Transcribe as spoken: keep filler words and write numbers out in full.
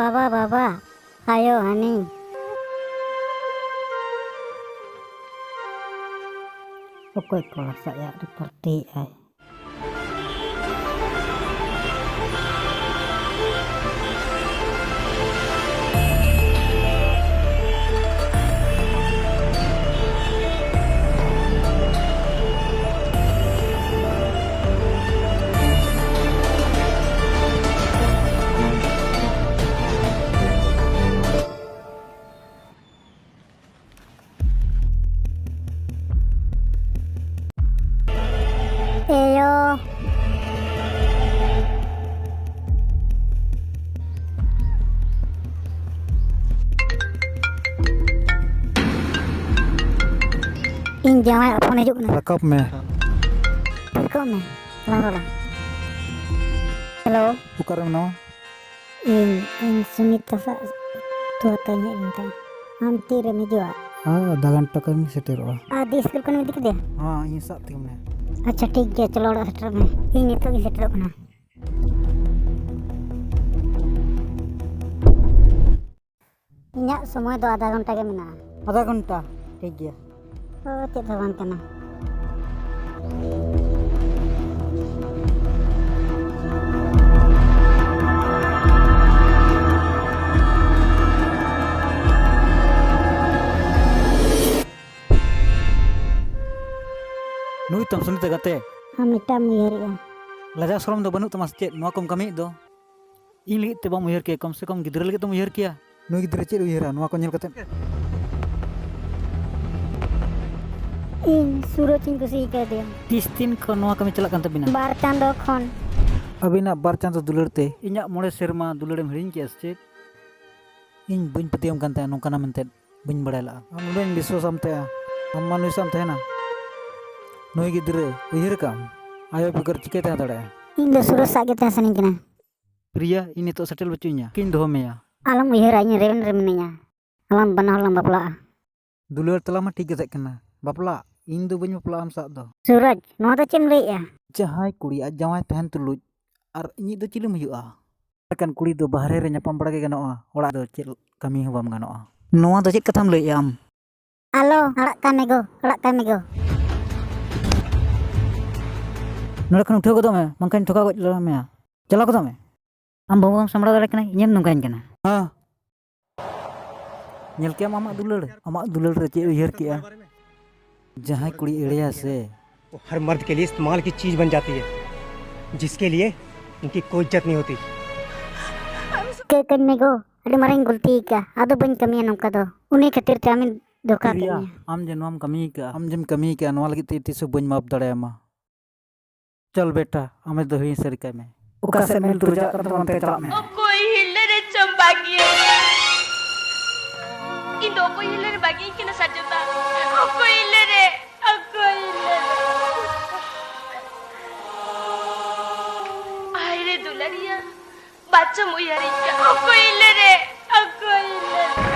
ᱵᱟᱵᱟ, ᱵᱟᱵᱟ, ᱟᱭᱳ ᱦᱟᱹᱱᱤ᱾ ᱚᱠᱚᱭ ᱠᱚᱲᱟ ᱥᱟᱭᱟᱜ ᱨᱮ ᱯᱟᱨᱴᱤᱭᱮᱫ ᱟᱭ? ᱮᱭᱳ᱾ ᱤᱧ ᱡᱟᱶᱟᱭᱟᱜ ᱯᱷᱳᱱ ᱦᱤᱡᱩᱜ ᱠᱟᱱᱟ᱾ ᱨᱟᱠᱟᱵ ᱢᱮ᱾ ᱴᱷᱤᱠᱚᱜ ᱢᱮ, ᱞᱟᱝ ᱨᱚᱲᱟ᱾ ᱦᱮᱞᱳ᱾ ᱚᱠᱟᱨᱮ ᱢᱮᱱᱟᱢᱟ? ᱤᱧ, ᱤᱧ ᱥᱩᱢᱤᱛᱟ ᱥᱟᱶ ᱩᱛᱩ ᱦᱟᱛᱟᱣ ᱤᱧ ᱦᱮᱡ ᱞᱮᱱ ᱛᱟᱦᱮᱸᱫ᱾ ᱟᱢ ᱛᱤᱨᱮᱢ ᱦᱤᱡᱩᱜᱼᱟ? ᱦᱮᱸ, ᱟᱫᱷᱟ ᱜᱷᱚᱱᱴᱟ ᱠᱷᱟᱱ ᱥᱮᱴᱮᱨᱚᱜᱼᱟ᱾ ᱟᱨ ᱫᱤ ᱥᱠᱩᱞ ᱠᱷᱚᱱᱮᱢ ᱤᱫᱤ ᱠᱮᱫᱮᱭᱟ? ᱦᱮᱸ, ᱤᱧ ᱥᱟᱵ ᱛᱮᱜᱮ ᱢᱮᱱᱟᱭᱟ᱾ ᱟᱪᱪᱷᱟ, ᱴᱷᱤᱠ ᱜᱮᱭᱟ, ᱪᱚᱞᱚ ᱚᱲᱟᱜ ᱥᱮᱴᱮᱨᱚᱜ ᱢᱮ᱾ ᱤᱧ ᱱᱤᱛᱚᱜ ᱜᱤᱧ ᱥᱮᱴᱮᱨᱚᱜ ᱠᱟᱱᱟ᱾ ᱤᱧᱟᱹᱜ ᱥᱚᱢᱚᱭ ᱫᱚ ᱟᱫᱷᱟ ᱜᱷᱚᱱᱴᱟ ᱜᱮ ᱢᱮᱱᱟᱜᱼᱟ᱾ ᱟᱫᱷᱟ ᱜᱷᱚᱱᱴᱟ? ᱴᱷᱤᱠ ᱜᱮᱭᱟ᱾ ᱚ, ᱪᱮᱫ ᱦᱚᱸ ᱵᱟᱝ ᱠᱟᱱᱟ᱾ ᱱᱩᱭ ᱛᱟᱢ ᱥᱩᱱᱤᱛᱟ ᱜᱟᱛᱮ? ᱟᱢ ᱢᱤᱫᱴᱟᱝ ᱮᱢ ᱩᱭᱦᱟᱹᱨᱮᱜᱼᱟ᱾ ᱞᱟᱡᱟᱣ ᱥᱚᱨᱚᱢ ᱫᱚ ᱵᱟᱹᱱᱩᱜ ᱛᱟᱢᱟ ᱥᱮ ᱪᱮᱫ? ᱱᱚᱣᱟ ᱠᱚᱢ ᱠᱟᱹᱢᱤᱭᱮᱫ ᱫᱚ᱾ ᱤᱧ ᱞᱟᱹᱜᱤᱫ ᱛᱮ ᱵᱟᱢ ᱩᱭᱦᱟᱹᱨ ᱠᱮᱭᱟ, ᱠᱚᱢ ᱥᱮ ᱠᱚᱢ ᱜᱤᱫᱽᱨᱟᱹ ᱞᱟᱹᱜᱤᱫ ᱫᱚᱢ ᱩᱭᱦᱟᱹᱨ ᱠᱮᱭᱟ᱾ ᱱᱩᱭ ᱜᱤᱫᱽᱨᱟᱹ ᱪᱮᱫ ᱩᱭᱦᱟᱹᱨᱟ ᱱᱚᱣᱟ ᱠᱚ ᱧᱮᱞ ᱠᱟᱛᱮ? ᱤᱧ ᱥᱩᱨᱚᱡᱽ ᱤᱧ ᱠᱩᱥᱤ ᱠᱟᱫᱮᱭᱟ᱾ ᱛᱤᱥ ᱫᱤᱱ ᱠᱷᱚᱱ ᱱᱚᱣᱟ ᱠᱟᱹᱢᱤ ᱪᱟᱞᱟᱜ ᱠᱟᱱ ᱛᱟᱵᱤᱱᱟ? ᱵᱟᱨ ᱪᱟᱸᱫᱚ ᱠᱷᱚᱱ᱾ ᱟᱹᱵᱤᱱᱟᱜ ᱵᱟᱨ ᱪᱟᱸᱫᱚ ᱫᱩᱞᱟᱹᱲ ᱛᱮ ᱤᱧᱟᱹᱜ ᱢᱚᱬᱮ ᱥᱮᱨᱢᱟ ᱫᱩᱞᱟᱹᱲᱮᱢ ᱦᱤᱲᱤᱧ ᱠᱮᱜᱼᱟ ᱥᱮ ᱪᱮᱫ? ᱤᱧ ᱵᱟᱹᱧ ᱯᱟᱹᱛᱭᱟᱹᱣᱟᱢ ᱠᱟᱱ ᱛᱟᱦᱮᱸᱫ ᱱᱚᱝᱠᱟᱱᱟ ᱢᱮᱱᱛᱮ᱾ ᱵᱟᱹᱧ ᱵᱟᱲᱟᱭ ᱞᱟᱜᱼᱟ᱾ ᱟᱢ ᱩᱱᱟᱹᱜ ᱵᱤᱥᱣᱟᱥᱟᱢ ᱛᱟᱦᱮᱸᱜᱼᱟ, ᱟᱢ ᱢᱟ ᱱᱩᱭ ᱥᱟᱶ ᱮᱢ ᱛᱟᱦᱮᱱᱟ᱾ ᱱᱩᱭ ᱜᱤᱫᱽᱨᱟᱹ, ᱩᱭᱦᱟᱹᱨ ᱠᱟᱜ ᱟᱢ, ᱟᱭᱳ ᱵᱮᱜᱚᱨ ᱪᱤᱠᱟᱹᱭ ᱛᱟᱦᱮᱸ ᱫᱟᱲᱮᱭᱟᱜᱼᱟ? ᱤᱧ ᱫᱚ ᱥᱩᱨᱚᱡᱽ ᱥᱟᱶ ᱜᱮ ᱛᱟᱦᱮᱸ ᱥᱟᱱᱟᱧ ᱠᱟᱱᱟ᱾ ᱯᱨᱤᱭᱟ, ᱤᱧ ᱱᱤᱛᱚᱜ ᱥᱮᱴᱮᱞ ᱵᱟᱹᱪᱩᱜ ᱤᱧᱟ᱾ ᱤᱧ ᱫᱚᱦᱚ ᱢᱮᱭᱟ᱾ ᱟᱞᱚᱢ ᱩᱭᱦᱟᱹᱨᱟ, ᱤᱧ ᱨᱮᱵᱮᱱ ᱨᱮ ᱢᱤᱱᱟᱹᱧᱟ᱾ ᱟᱞᱟᱝ ᱵᱟᱱᱟ ᱦᱚᱲ ᱞᱟᱝ ᱵᱟᱯᱞᱟᱜᱼᱟ᱾ ᱫᱩᱞᱟᱹᱲ ᱛᱟᱞᱟ ᱢᱟ ᱴᱷᱤᱠ ᱜᱮ ᱛᱟᱦᱮᱸ ᱠᱟᱱᱟ᱾ ᱵᱟᱯᱞᱟᱜ? ᱤᱧ ᱫᱚ ᱵᱟᱹᱧ ᱵᱟᱯᱞᱟᱜᱼᱟ ᱟᱢ ᱥᱟᱶ ᱫᱚ᱾ ᱥᱩᱨᱚᱡᱽ, ᱱᱚᱣᱟ ᱫᱚ ᱪᱮᱫ ᱮᱢ ᱞᱟᱹᱭᱮᱜᱼᱟ? ᱡᱟᱦᱟᱸᱭ ᱠᱩᱲᱤ ᱟᱡ ᱡᱟᱶᱟᱭ ᱛᱟᱦᱮᱱ ᱛᱩᱞᱩᱡ ᱟᱨ ᱤᱧᱤᱡ ᱫᱚ ᱪᱤᱞᱤᱢ ᱦᱩᱭᱩᱜᱼᱟ? ᱞᱮᱠᱟᱱ ᱠᱩᱲᱤ ᱫᱚ ᱵᱟᱦᱨᱮ ᱨᱮ ᱧᱟᱯᱟᱢ ᱵᱟᱲᱟ ᱜᱮ ᱜᱟᱱᱚᱜᱼᱟ, ᱚᱲᱟᱜ ᱫᱚ ᱪᱮᱫ ᱠᱟᱹᱢᱤ ᱦᱚᱸ ᱵᱟᱢ ᱜᱟᱱᱚᱜᱼᱟ᱾ ᱱᱚᱣᱟ ᱫᱚ ᱪᱮᱫ ᱠᱟᱛᱷᱟᱢ ᱞᱟᱹᱭᱮᱜᱼᱟ ᱟᱢ? ᱟᱞᱚ, ᱟᱲᱟᱜ ᱠᱟᱭ ᱢᱮ ᱜᱳ, ᱟᱲᱟᱜ ᱠᱟᱭ ᱢᱮ ᱜᱳ᱾ ᱱᱚᱰᱮ ᱠᱷᱚᱱ ᱩᱴᱷᱟᱹᱣ ᱜᱚᱫᱚᱜ ᱢᱮ, ᱵᱟᱝᱠᱷᱟᱱ ᱴᱷᱚᱠᱟᱣ ᱜᱚᱡ ᱢᱮᱭᱟ᱾ ᱪᱟᱞᱟᱣ ᱜᱚᱫᱚᱜ ᱢᱮ᱾ ᱟᱢ ᱵᱟᱹᱵᱩ ᱵᱟᱢ ᱥᱟᱢᱵᱲᱟᱣ ᱫᱟᱲᱮᱭᱟᱜ ᱠᱟᱱᱟ, ᱤᱧᱮᱢ ᱱᱚᱝᱠᱟᱧ ᱠᱟᱱᱟ᱾ ᱦᱮᱸ᱾ ᱧᱮᱞ ᱠᱮᱜᱼᱟᱢ ᱟᱢᱟᱜ ᱫᱩᱞᱟᱹᱲ? ᱟᱢᱟᱜ ᱫᱩᱞᱟᱹᱲ ᱨᱮ ᱪᱮᱫ ᱩᱭᱦᱟᱹᱨ ᱠᱮᱜᱼᱟ? ᱡᱟᱦᱟᱸᱭ ᱠᱩᱲᱤ ᱮᱲᱮᱭᱟ ᱥᱮ, वो हर मर्द के लिए इस्तेमाल की चीज बन जाती है, जिसके लिए उनकी कोई इज्जत नहीं होती। ᱠᱟᱹ ᱠᱟᱹᱧ ᱢᱮ ᱜᱳ, ᱟᱹᱰᱤ ᱢᱟᱨᱟᱝ ᱤᱧ ᱜᱚᱞᱛᱤ ᱟᱠᱟᱫᱼᱟ, ᱟᱫᱚ ᱵᱟᱹᱧ ᱠᱟᱹᱢᱤᱭᱟ ᱱᱚᱝᱠᱟ ᱫᱚ᱾ ᱩᱱᱤ ᱠᱷᱟᱹᱛᱤᱨ ᱛᱮ ᱟᱢᱤᱧ ᱫᱷᱳᱠᱟ ᱠᱮᱫ ᱯᱨᱤᱭᱟ, ᱢᱮᱭᱟ᱾ ᱟᱢ ᱡᱮ ᱱᱚᱣᱟᱢ ᱠᱟᱹᱢᱤ ᱟᱠᱟᱫᱼᱟ, ᱟᱢ ᱡᱮᱢ ᱠᱟᱹᱢᱤ ᱟᱠᱟᱫᱼᱟ, ᱱᱚᱣᱟ ᱞᱟᱹᱜᱤᱫ ᱛᱮ ᱛᱤᱥ ᱦᱚᱸ ᱵᱟᱹᱧ ᱢᱟᱯ ᱫᱟᱲᱮᱭᱟᱢᱟ᱾ ᱪᱚᱞ ᱵᱮᱴᱟ, ᱟᱢ ᱫᱚ ᱦᱩᱭ ᱥᱟᱹᱨᱤ ᱠᱟᱭ ᱢᱮ᱾ ᱚᱠᱟ ᱥᱮᱫ ᱢᱮᱞ ᱛᱩᱨᱩᱡᱟᱜ ᱠᱟᱱ ᱛᱟᱢᱟ, ᱚᱱᱛᱮ ᱪᱟᱞᱟᱜ ᱢᱮ᱾ ᱚᱠᱚᱭ ᱦᱤᱨᱞᱟᱹ ᱨᱮ ᱪᱚᱢ ᱵᱟᱹᱜᱤᱭᱟᱹᱧᱟ? ᱤᱧ ᱫᱚ ᱚᱠᱚᱭ ᱦᱤᱨᱞᱟᱹ ᱨᱮ ᱵᱟᱹᱜᱤᱭᱟᱹᱧ ᱠᱟᱱᱟ ᱥᱟᱨᱡᱚᱛᱟ? ᱚᱠᱚᱭ ᱦᱤᱨᱞᱟᱹ ᱨᱮ? ᱚᱠᱚᱭ ᱦᱤᱨᱞᱟᱹ ᱨᱮ? ᱟᱭ ᱨᱮ ᱫᱩᱞᱟᱹᱲᱤᱭᱟᱹ, ᱵᱟᱪᱚᱢ ᱩᱭᱦᱟᱹᱨᱤᱧ ᱠᱟᱱᱟ᱾ ᱚᱠᱚᱭ ᱦᱤᱨᱞᱟᱹ ᱨᱮ? ᱚᱠᱚᱭ ᱦᱤᱨᱞᱟᱹ ᱨᱮ?